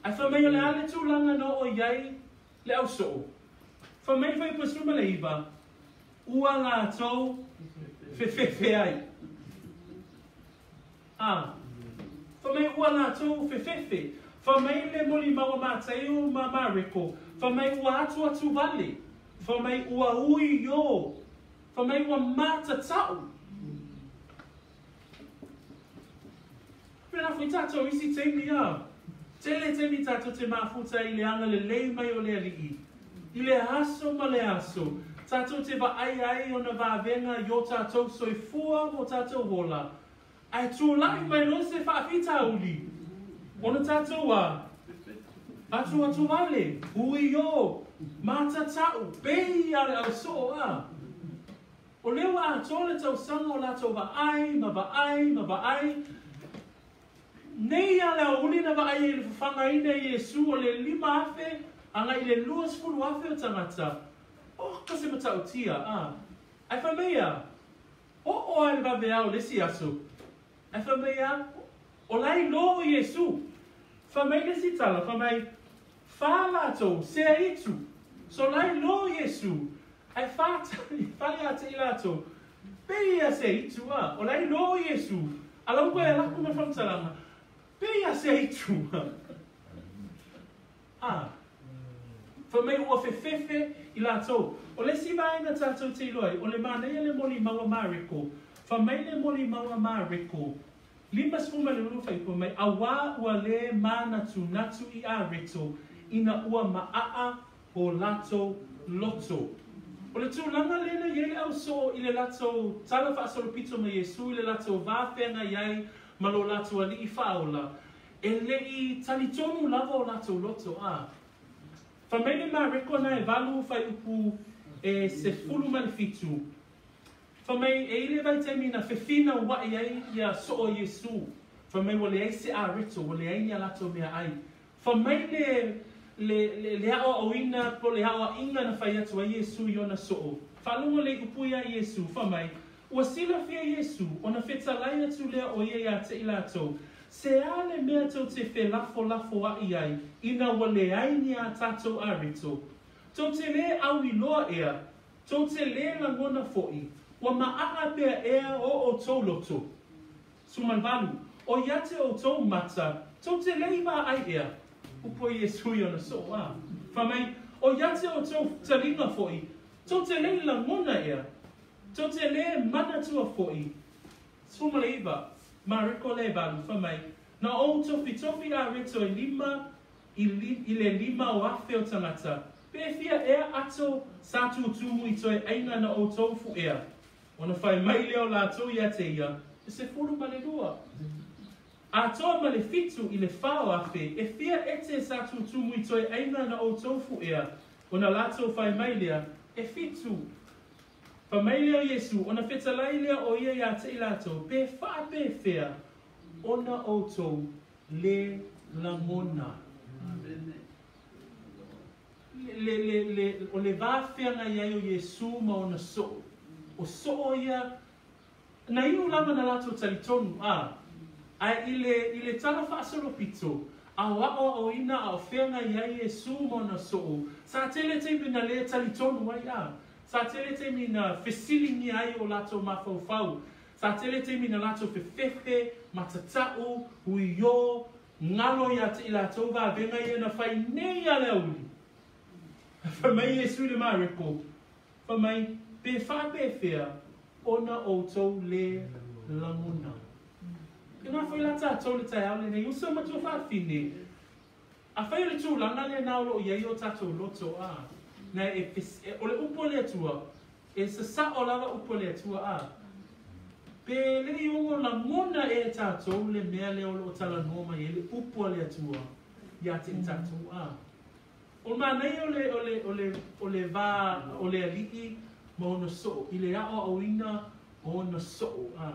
Ae fai mai o le a le tulaga na oo i ai le ausoo? Fai mai le fuaiupu 19, Ua latou fefefe ai. A. Fai mai ua latou fefefe. Fai mai le molimau a Mataio ma Mareko, fai mai ua atuatu vale. Fai mai ua ui ō. Fai mai ua matatau. Pēlā foi tātou isi taimi, a. Tele taimi tātou te mafuta i le agalelei mai o le Alii. I le aso ma le aso, tātou te vaai ai ona vavega i o tātou soifua ma o tātou ola, Ae tulai mai loa se faafitauli, ona tatou a atu atu vale, ui o, matatau, pei a le ausoo a. O lea ua atoa le tausaga o latou vaai ma vaai ma vaai, nei a le aoauli na vaai ai i le fafagaina e Iesu o le 5,000 agai i le 20,000 o tagata, oka se matautia a. Ae fai mai a, Oo lava i le vaveao o le isi aso, ae fai mai a, O la e iloa o Iesu. Fai mai le isi tala, fai mai, Fa latou, sea itu. So la e iloa o Iesu, ae fa fa ia te i latou, Pei ia sea itu a. O la e iloa o Iesu, a la ua e alaku ma le faamatalaga, Pei ia sea itu a. A. Fai mai ua fefefe i latou. O le isi vaega tatou te iloa ai, o le manaia le molimau a Mareko. Fai mai le molimau a Mareko, 52 fuaiupu mai, Auā ua lē mānatunatu i Areto ina ua maʻaʻa o latou loto. O le tulaga lea na i ai le ausoo i le latou tala faasolopito ma Iesu i le latou va feagai ai ma lo latou Alii faaola, E le i talitonu lava o latou loto, a. Fai mai le Mareko na e valu fuaiupu e 17, fai mai e i le vaitaimi na fefinauaʻi ai ia soo Iesu, fai mai ua leai se areto, ua leai ni a latou meaai. Fai mai le, le, le, le aoaoina po o le aoaiga na fai atu ai Iesu i ona soo, faalogo lelei upu ia a Iesu, fai mai, Ua silafia Iesu, ona fetalai atu lea o ia iā te i latou, Se a le mea tou te felafolafoaʻi ai ina ua leai ni a tatou areto? Tou te lē auiloa ea, tou te lē lagona foʻi, ua maʻaʻa pea ea o ʻoutou loto? 18, O ia te ʻoutou mata, tou te lē i vaai ea? Upu ai Iesu i ona soo a. Fai mai, O ia te ʻoutou taliga foʻi, tou te lē i lagona ea? Tou te lē manatua foʻi? 19, Mareko le valu, fai mai, Na ou tofitofi areto e lima i, i le lima o afe o tagata, pe fia ea ato sa tūtūmu i toe ʻaiga na ʻoutou fuʻea? Ona fai mai lea o latou iā te ia, E 12. Atoa ma le fitu i le fa o afe, e fia ete sa tūtūmu i toe ʻaiga na ʻoutou fuʻea? Ona latou fai mai lea, E fitu. Fai mai lea o Iesu, ona fetalai lea o ia iā te i latou, pe faapefea ona ʻoutou lē lagona. Le, le, le, o le va feagai ai o Iesu ma ona soo. O soo ia, na inu lava na latou talitonu, a, ae i le, i le tala faasolopito, a o aʻoaʻoina a o feagai ai Iesu ma ona soo, sa tele taimi na lē talitonu ai, a. Sa tele taimi na fesiligia ai o latou mafaufau. Sa tele taimi na latou fefefe, matatau, huiō, galo iā te i latou vavega ia na fai nei a le aoauli. Fai mai Iesu i le Mareko, fai mai, Pe faapefea ona ʻoutou lē lagona. Inā foi la tatou i le taeao lenei, uso matua faafine, Afai o le tulaga lena o lo o i ai o tatou loto, a, na e, e, o le upu a le Atua, e sasao lava upu a le Atua, a, pe le i ogo lagona ea e tatou le mea lea o lo o talanoa mai ai le upu a le Atua iā te i tatou, a. O le manaia o le, o le, o le, o le va o le alii ma ona soo, i le aʻoaʻoina o ona soo, a.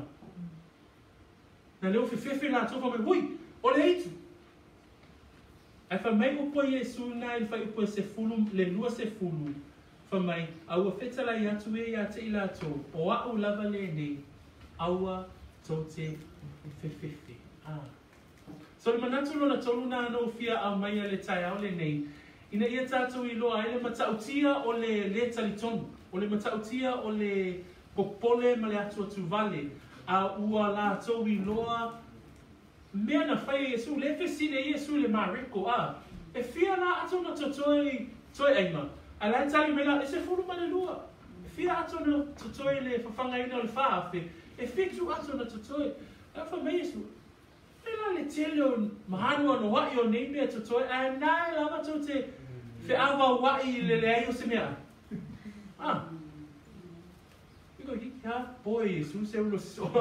Na leo fefefe latou fai mai, Ui, o le aitu! Ae fai mai upu a Iesu na i le fuaiupu e sefulu le 20, fai mai, A ua fetalai atu ia ia te i latou, o a'u lava lenei, aua tou te fefefe. A. So le manatu lona tolu na na ou fia aumaia i le taeao lenei, ina ia tatou iloa ai le matautia o le lē talitonu, o le matautia o le popole ma le atuatuvale, a ua latou iloa mea na fai e Iesu. Lea e fesili ai Iesu i le Mareko, a, E fia la ato na totoe i toe aiga? Ae la e tali mai la, e 12. E fia ato na totoe i le fafagaina o le 4,000? E 7 ato na totoe. Ae fai mai Iesu, E la le tele o maanoanoa'i o nei mea totoe, ae na e lava tou te feavaua'i i le leai o se mea ai. A. Po e Iesu se ulo so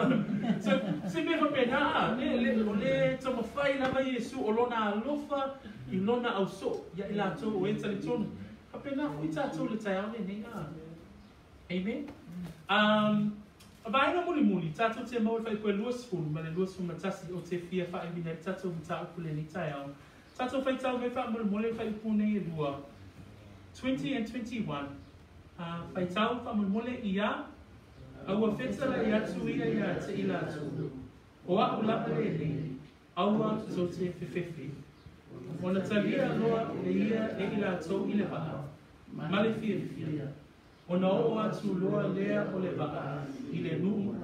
se mea faapena a le le o le taumafai lava Iesu o lona alofa i lona ausoo ia i latou o e talitonu. Faapena foi tatou i le taeao lenei a. Amen. A vaega mulimuli, tatou te maua i le fuaiupu e 20 ma le 21 ou te fia faaiuina ai le tatou mataupu i lenei taeao. Tatou faitau mai faamolemole le fuaiupu nei e lua, 20 and 21. A faitau faamolemole ia, a ua fetalai atu ia ia te i latou, o a'u lava lenei, aua tou te fefefe. Ona talia loa le ia e i latou i le vaa, ma le fiafia, ona oo atu loa lea o le vaa i le nuu.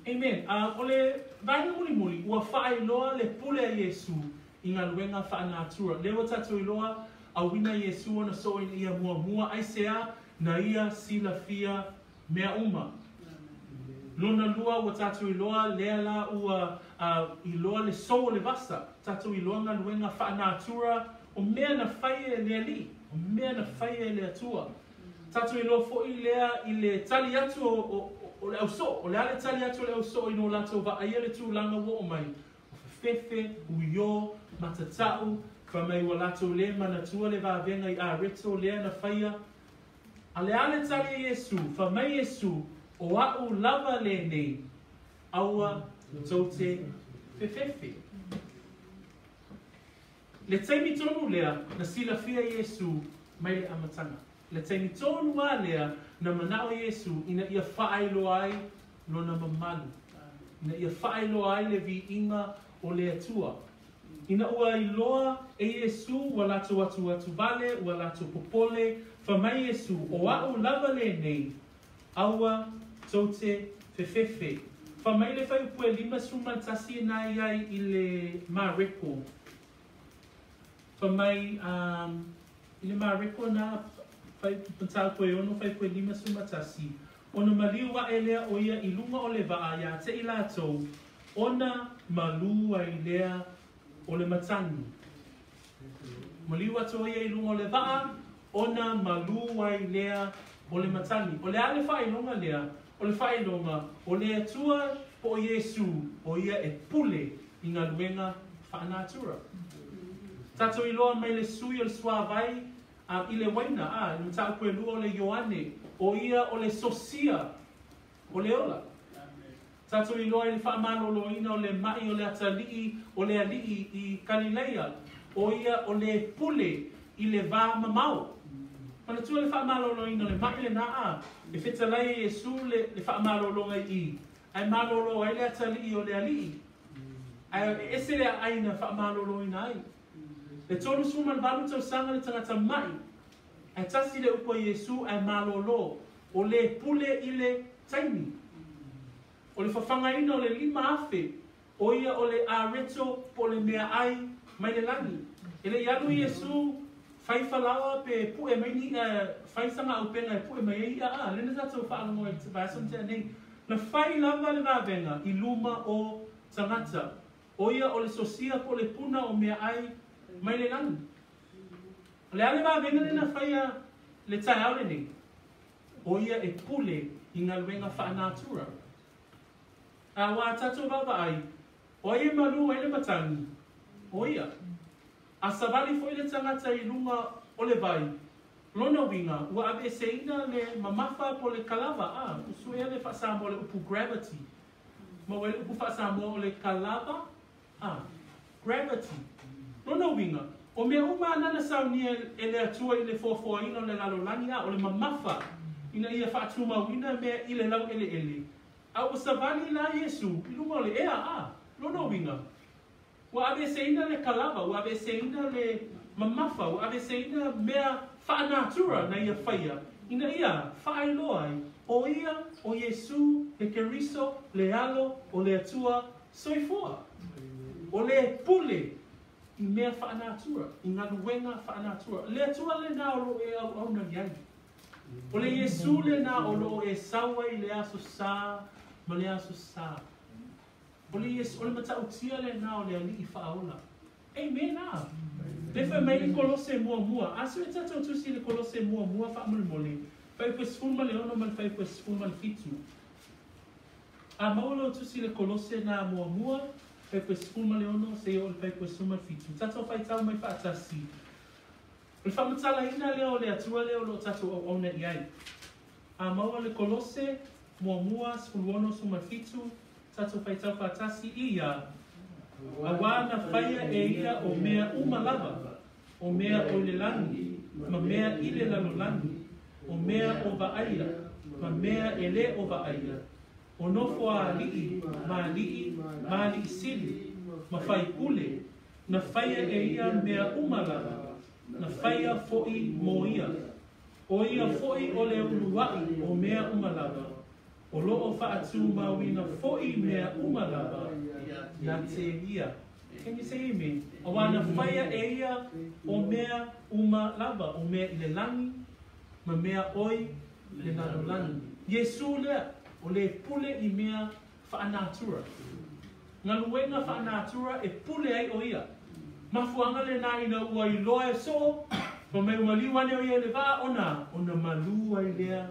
Amen. A o le vaega mulimuli, ua faailoa le pule a Iesu i galuega faanatura. Lea ua tatou iloa, auina Iesu ona soo ina ia muamua, aisea? Na ia silafia mea uma. Lona lua, ua tatou iloa, lea la ua iloa le sou o le vasa, tatou iloa galuega faanatura o mea na fai e le Alii, o mea na fai e le Atua. Tatou iloa foi lea i le tali atu o le ausoo, o le a le tali atu o le ausoo ina ua latou vaaia le tulaga ua oo mai, o fefefe, uiō, matatau, fai mai ua latou lē manatua le vavega i areto lea na faia. A le a le tali a Iesu? Fai mai Iesu, O a'u lava lenei, aua tou te fefefe. Le taimi tonu lea na silafia Iesu mai le amataga. Le taimi tonu lava lea na manao Iesu ina ia faailoa ai lona mamalu, ina ia faailoa ai le viiga o le Atua. Ina ua iloa e Iesu ua latou atuatuvale, ua latou popole, fai mai Iesu, O a'u lava lenei, aua tou te fefefe. Fai mai le fuaiupu e 51 ina i ai i le Mareko. Fai mai i le Mareko na mataupu e 6 fuaiupu e 51, ona maliu aʻe lea o ia i luga o le vaa iā te i latou, ona malū ai lea o le matagi. Maliu atu o ia i luga o le vaa, ona malū ai lea o le matagi. O le a le faailoga lea? O le faailoga, o le Atua po o Iesū, o ia e pule i galuega faanatura. Tatou iloa mai le sui o le suavai a i le uaina, a, i le mataupu e 2 o le Ioane, o ia o le sosia o le ola. Tatou iloa i le faamaloloina o le maʻi o le atalii o le alii i Kalileia, o ia o le pule i le va mamao. Manatua le faamaloloina o le maʻi lenā a e fetalai e Iesu le le faamalologa i i, ae malolo ai le atalii o le alii. Ae e ese le aai na faamaloloina ai. Le 38 tausaga le tagata maʻi, ae tasi le upu a Iesu ae malolo, o le pule i le taimi. O le fafagaina o le 5,000, o ia o le areto po o le meaai mai le lagi. E le i alu Iesu fai falaoa pe pue mai ni iʻa, fai sana aupega e pue mai ai iʻa, a, lea na tatou faalogo ai i le vaiaso na tea nei. Na fai lava le vavega i luma o tagata. O ia o le sosia po o le puna o meaai mai le lagi. O le a le vavega lea na faia le taeao lenei? O ia e pule i galuega faanatura. A ua tatou vaavaai, o ai e malū ai le matagi? O ia. A savali foi le tagata i luga o le vai, lona uiga, ua aveeseina le mamafa po o le kalava, a, ua suea le faa-Samoa o le upu gravity. Maua ai le upu faa-Samoa o le kalava, a. Gravity. Lona uiga, o mea uma lava na na saunia e le Atua i le foafoaina o le lalolagi, a o le mamafa ina ia faatumauina mea i le laueleele, a ua savali la Iesu i luga o le ea, a. Lona uiga, ua aveeseina le kalava, ua aveeseina le mamafa, ua aveeseina mea faanatura na ia faia, ina ia faailoa ai, o ia o Iesu le Keriso le Alo o le Atua soifua. O le pule i mea faanatura, i galuega faanatura. Le Atua lenā o loo e auauna i ai. O le Iesu lenā o loo e sau ai i le aso Sa ma le aso Sa. O le Iesu, o le matautia lenā o le Alii Faaola. Amen a. Le fai mai le Kolose muamua. A sue tatou tusi i le Kolose muamua faamolemole, fuaiupu e 16 ma le fuaiupu e 17. A maua lou tusi i le Kolose na muamua, fuaiupu e 16 seia oo i le fuaiupu e 17. Tatou faitau mai faatasi. O le faamatalaina lea o le Atua lea o lo o tatou auauna i ai. A maua le Kolose muamua 16, 17, tatou faitau faatasi i ia, Auā na faia e ia o mea uma lava, o mea o i le lagi, ma mea i le lalolagi, o mea o vaaia, ma mea e lē o vaaia, o nofo a alii, ma alii, ma alii sili, ma faipule, na faia e ia mea uma lava, na faia foʻi mo ia. ʻO ia foʻi o le uluaʻi o mea uma lava, o loo faatumauina foʻi mea uma lava ia te ia. Can you say amen? Auā na faia e ia o mea uma lava, o mea i le lagi, ma mea oi le lalolagi. Iesū lea, o le pule i mea faanatura. Galuega faanatura e pule ai ʻo ia. Mafuaaga lenā ina ua iloa e soo, fai mai ua maliu ane ʻo ia i le vaa ona, ona malū ai lea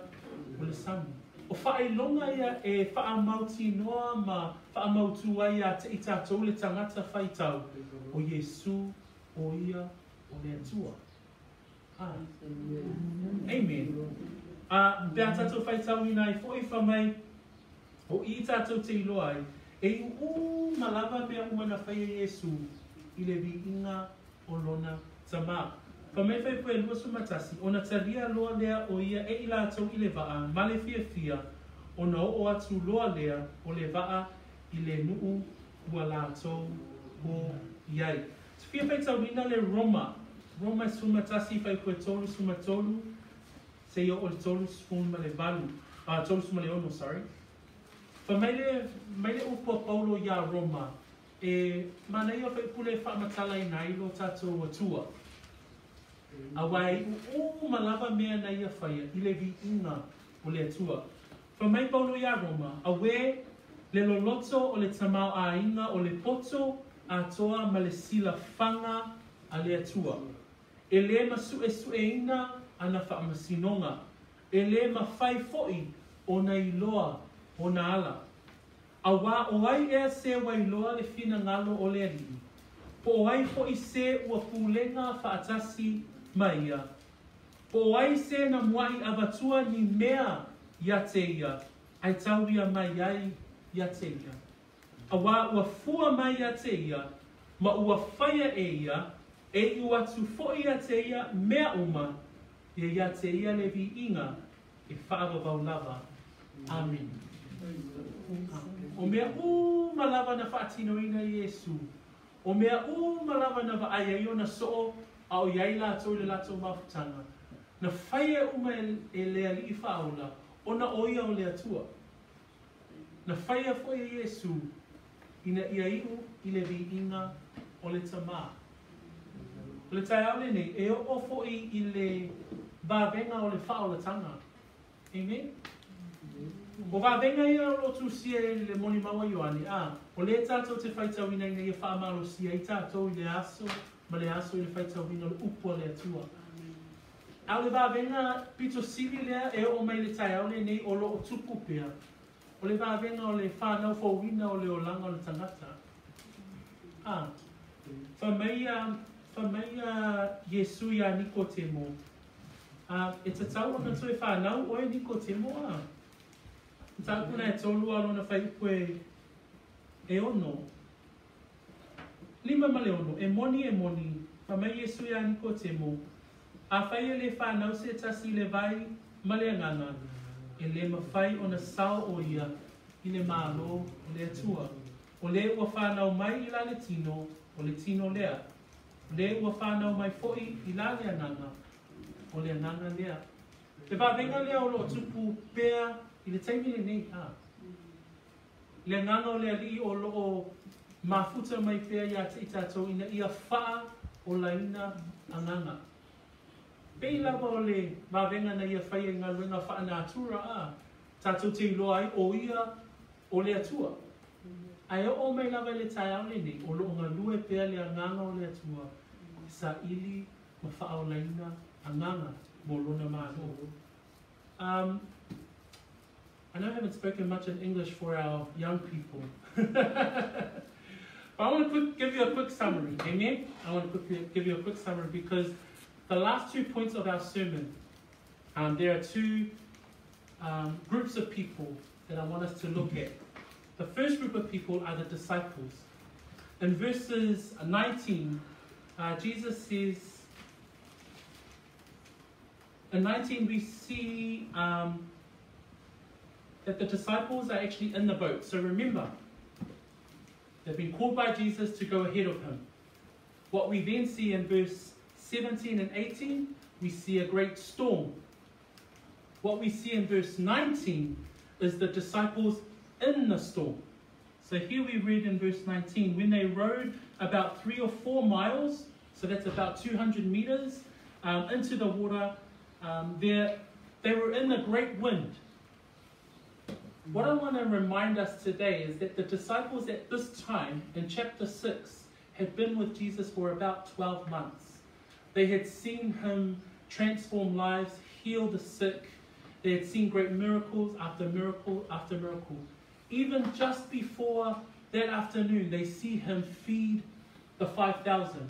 o le sami. O faailoga ia e faamautinoa ma faamautū ai iā te i tatou le tagata faitau, o Iesū ʻo ia o le Atua. Amen. A pe a tatou faitauina ai foʻi fai mai, o i tatou te iloa ai, e iu uma lava mea uma na faia e Iesū i le viiga o lona Tamā. Fai mai fuaiupu e 21, ona talia loa lea o ia e i latou i le vaa ma le fiafia, ona oo atu loa lea o le vaa i le nuu ua latou o i ai. Te fia faitauina le Roma, Roma e 11 fuaiupu e 33 seia oo i le 38, ah, 36, sorry. Fai mai le, mai le upu a Paulo iā Roma, e manaia o faipule e faamatalaina ai lo tatou Atua. Auā e iu uma lava mea na ia faia i le viiga o le Atua. Fai mai Paulo iā Roma, Auē, le loloto o le tamaoaiga o le poto atoa ma le silafaga a le Atua, e lē masuʻesuʻeina ana faamasinoga, e lē mafai foʻi ona iloa ona ala. Auā o ai ea se ua iloa le finagalo o le Alii, po o ai foʻi se ua pulega faatasi ma ia? Po o ai se na muaʻi avatua ni mea iā te ia, ae tau ia mai ai iā te ia? Auā ua fua mai iā te ia, ma ua faia e ia, e iu atu foʻi iā te ia mea uma, ia iā te ia le viiga e faavavau lava. Amene. O mea uma lava na faatinoina e Iesū, o mea uma lava na vaai ai ona soo a o i ai latou i le latou mafutaga, na faia uma e le Alii Faaola, ona o ia o le Atua. Na faia foʻi e Iesū ina ia iu i le viiga o le Tamā. O le taeao lenei, e oo foʻi i le vavega o le faaolataga. Amen? O vavega ia o loo tusia i le molimau a Ioane, a o lea tatou te faitauina ina ia faamalosia ai tatou i le aso ma le aso i le faitauina o le upu a le Atua. A o le vavega pito sili lea e oo mai i le taeao lenei o loo tupu pea, o le vavega o le fanau fouina o le olaga o le tagata. A fai mai a, fai mai a Iesu iā Nikotemo, A e tatau ona toe fanau oe Nikotemo a? Mataupu na e tolu a lona fuaiupu e, e ono. 56, E moni, e moni, fai mai Iesu iā Nikotemo, Afai e lē fanau se tasi i le vai ma le Agaga, e lē mafai ona sao ʻo ia i le Malo o le Atua. ʻO le ua fanau mai i la le tino, ʻo le tino lea. ʻO le ua fanau mai foʻi i la le Agaga, ʻo le agaga lea. Le vavega lea o loo tupu pea i le taimi lenei, a. Le Agaga o le Alii o loo mafuta mai pea iā te i tatou ina ia faaolaina agaga. Pei lava o le vavega na ia faia i galuega faanatura, a, tatou te iloa ai ʻo ia o le Atua. Ae oo mai lava i le taeao lenei, o loo galue pea le Agaga o le Atua e saili ma faaolaina agaga mo lona Malo. I know I haven't spoken much in English for our young people. But I want to give you a quick summary. Amen? I want to quickly give you a quick summary because the last 2 points of our sermon, there are two groups of people that I want us to look at. The first group of people are the disciples. In verses 19, Jesus says, in 19 we see that the disciples are actually in the boat. So remember, they've been called by Jesus to go ahead of him. What we then see in verse 17 and 18, we see a great storm. What we see in verse 19 is the disciples in the storm. So here we read in verse 19, when they rowed about 3 or 4 miles, so that's about 200 meters, into the water, they were in the great wind. What I want to remind us today is that the disciples at this time, in chapter 6, had been with Jesus for about 12 months. They had seen him transform lives, heal the sick. They had seen great miracles after miracle after miracle. Even just before that afternoon, they see him feed the 5,000.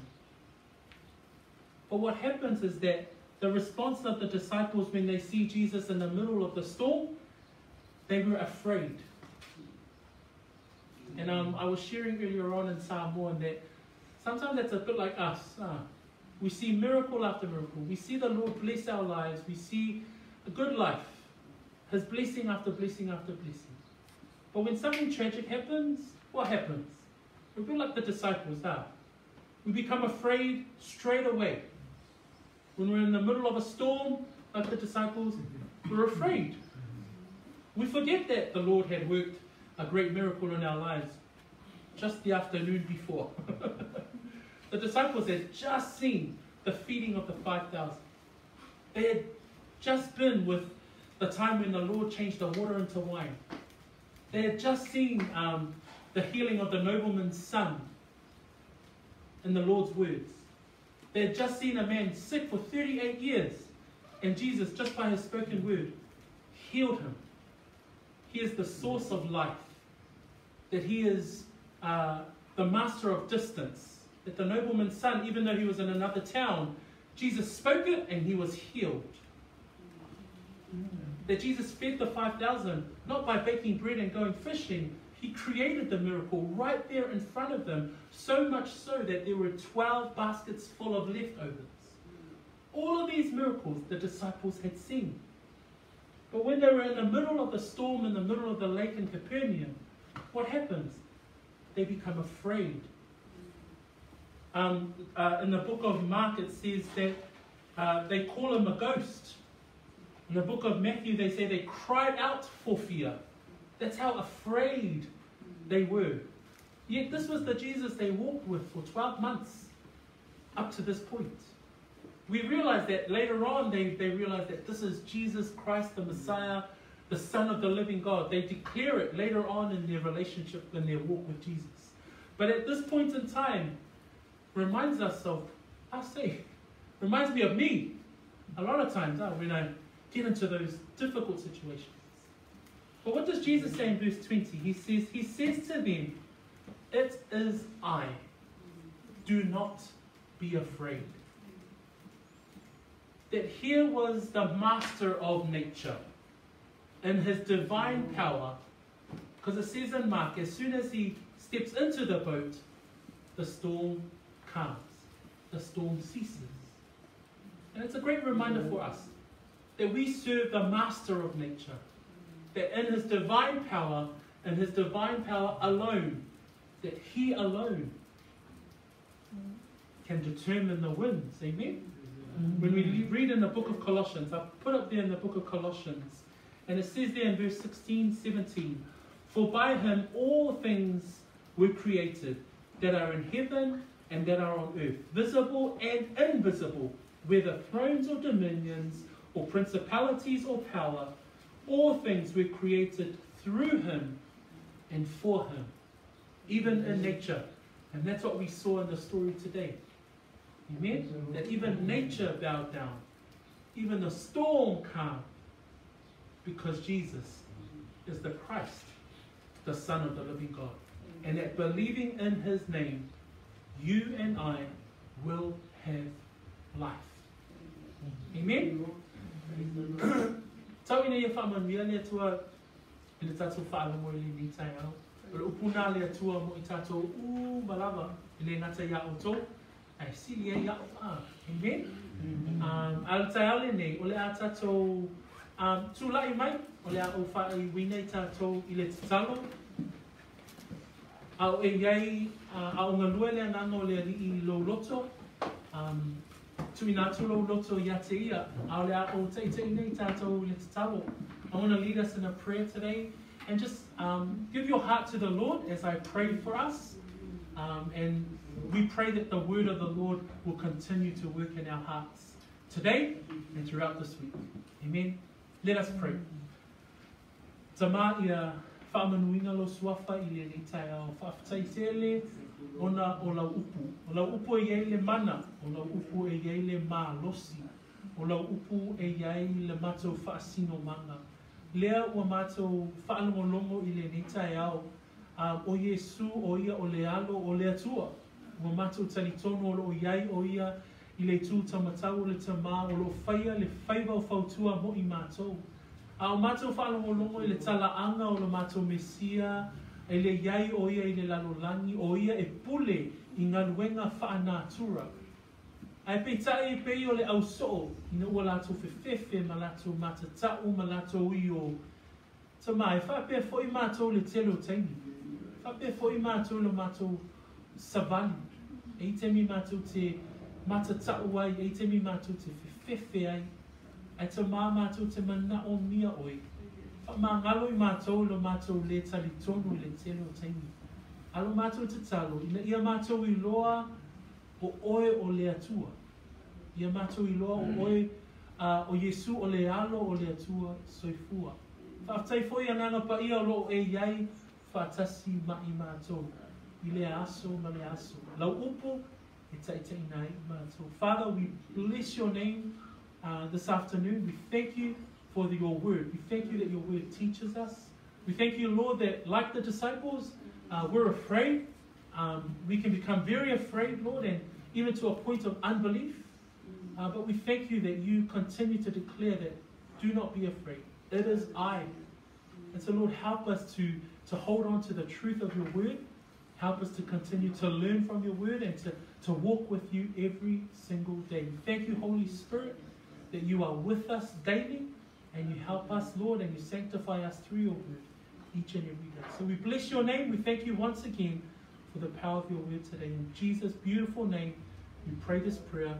But what happens is that the response of the disciples when they see Jesus in the middle of the storm, they were afraid. And I was sharing earlier on in Samoan that sometimes that's a bit like us. We see miracle after miracle. We see the Lord bless our lives. We see a good life, His blessing after blessing after blessing. But when something tragic happens, what happens? We're a bit like the disciples, huh? We become afraid straight away. When we're in the middle of a storm, like the disciples, we're afraid. We forget that the Lord had worked a great miracle in our lives just the afternoon before. The disciples had just seen the feeding of the 5,000. They had just been with the time when the Lord changed the water into wine. They had just seen the healing of the nobleman's son in the Lord's words. They had just seen a man sick for 38 years, and Jesus, just by his spoken word, healed him. He is the source of life, that he is the master of distance, that the nobleman's son, even though he was in another town, Jesus spoke it and he was healed. That Jesus fed the 5,000, not by baking bread and going fishing. He created the miracle right there in front of them, so much so that there were 12 baskets full of leftovers. All of these miracles the disciples had seen. But when they were in the middle of the storm, in the middle of the lake in Capernaum, what happens? They become afraid. In the book of Mark, it says that they call him a ghost. In the book of Matthew, they say they cried out for fear. That's how afraid they were. Yet this was the Jesus they walked with for 12 months up to this point. We realize that later on, they realize that this is Jesus Christ, the Messiah, the Son of the living God. They declare it later on in their relationship, in their walk with Jesus. But at this point in time, reminds us of, I say, reminds me of me a lot of times when I get into those difficult situations. But what does Jesus say in verse 20? He says to them, "It is I. Do not be afraid." That here was the master of nature in his divine power. Because it says in Mark, as soon as he steps into the boat, The storm calms. The storm ceases. And it's a great reminder for us that we serve the master of nature. That in his divine power, and his divine power alone, that he alone can determine the winds. Amen? When we read in the book of Colossians, I've put up there in the book of Colossians, and it says there in verse 16, 17, For by him all things were created that are in heaven and that are on earth, visible and invisible, whether thrones or dominions or principalities or power, all things were created through him and for him, even in nature. And that's what we saw in the story today. Amen? That even nature bowed down. Even the storm calmed. Because Jesus is the Christ, the Son of the living God. And that believing in his name, you and I will have life. Amen? Tau ina ia whaamanuia le Atua i le tātou whaalogo i lenei taeao. O le upu nā le Atua mo i tātou u malava i le ngata ia outou, ai sili ai ia'u a. Amen? A le taeao lenei, o le a tātou tūla'i mai, o le a o whaaiwina i tātou i le tatalo. A o e iai, a o ngalua le ananga o le ali'i i lou loto, tuuina atu lou loto ia te ia, a o le a o ta'ita'i nei tātou i le tatalo. I want to lead us in a prayer today and just give your heart to the Lord as I pray for us. And we pray that the word of the Lord will continue to work in our hearts today and throughout this week. Amen. Let us pray. Tama ia whaamanuina lo suafa i lenei taeao. Faafetai tele ona o lau upu. O lau upu e iai le mana, o lau upu e iai le malosi, o lau upu e iai le matou faasinomaga. Lea ua matou faalogologo i lenei taeao, o Iesu o ia o le alo o le Atua. Ua matou talitonu o loo iai o ia i le itu taumatau o le Tamā o loo faia le faiva o fautua mo i matou. A o matou faalogologo i le talaaga o lo matou Mesia, e le iai o ia i le lalolagi, o ia e pule i galuega faanatura. Ae peitai e pei o le ausoo ina ua latou fefefe ma latou matata'u ma latou io. Tamā, e faapea fo'i matou i le tele o taimi. Faapea fo'i matou i lo matou savali. E i ai taimi matou te matata'u ai, e i ai taimi matou te fefefe ai. Ae Tamā matou te manaomia oe. Faamagalo i matou i lo matou lē talitonu i le tele o taimi. A lo matou tatalo, ina ia matou iloa o oe o le Atua. Ia matou iloa o oe o Iesu o le Alo o le Atua soifua. Faafetai foi Agaga Paia o loo e iai faatasi ma i matou i lea aso ma lea aso. Lau upu e ta'ita'iina ai i matou. Father, we bless your name this afternoon. We thank you for your word. We thank you that your word teaches us. We thank you, Lord, that like the disciples, we're afraid. We can become very afraid, Lord, and even to a point of unbelief. But we thank you that you continue to declare that do not be afraid. It is I. And so, Lord, help us to hold on to the truth of your word. Help us to continue to learn from your word and to walk with you every single day. We thank you, Holy Spirit, that you are with us daily and you help us, Lord, and you sanctify us through your word each and every day. So we bless your name. We thank you once again for the power of your word today. In Jesus' beautiful name, we pray this prayer.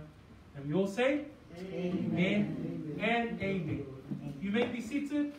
And we all say, Amen, amen and amen. You may be seated.